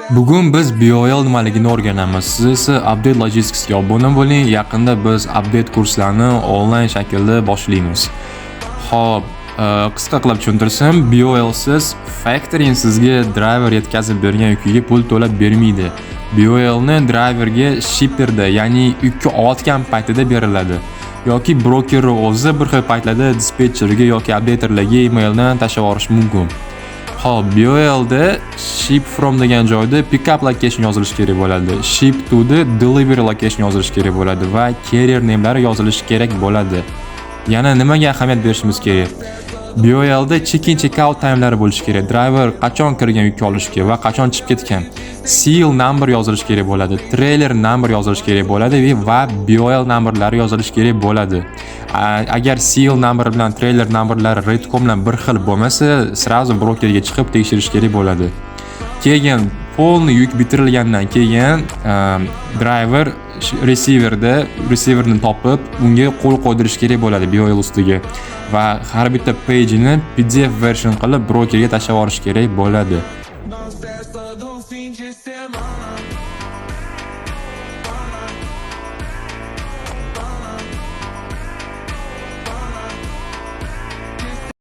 Bugun biz BOL nimaligini o'rganamiz. Siz esa Update Logisticsga obuna bo'ling. Yaqinda biz update kurslarini onlayn shaklda boshlaymiz. Xo'p, qisqa qilib tushuntirsam, BOLsiz factoring sizga driver yetkazib bergan yukiga pul to'lab bermaydi. BOLni driverga shipperda, ya'ni yukni olayotgan paytida beriladi. Yoki broker o'zi bir xil paytlarda dispetcherga yoki updaterlarga emaildan tashlab yuborishi mumkin. Xo'p, BOLda ship from degan joyda pickup location yozilishi kerak bo'ladi. Ship to da delivery location yozilishi kerak bo'ladi va carrier namelari yozilishi kerak bo'ladi. Yana nimaga ahamiyat berishimiz kerak? BOLda check-in, check-out timelari bo'lishi kerak. Driver qachon kirgan yukni olishga va qachon chiqib ketgan. Seal number yozilishi kerak bo'ladi. Trailer number yozilishi kerak bo'ladi va BOL numberlari yozilishi kerak bo'ladi. Agar seal number bilan trailer numberlari Redcom bilan bir xil bo'lmasa, сразу brokerga chiqib tekshirish kerak bo'ladi. Keyin полный yuk bitirilgandan keyin driver receiverda receiverni topib, unga qo'l qo'ydirish kerak bo'ladi BOL ustiga va har bitta page'ini PDF version qilib brokerga tashlab yuborish kerak bo'ladi. Nós festa do fim de semana.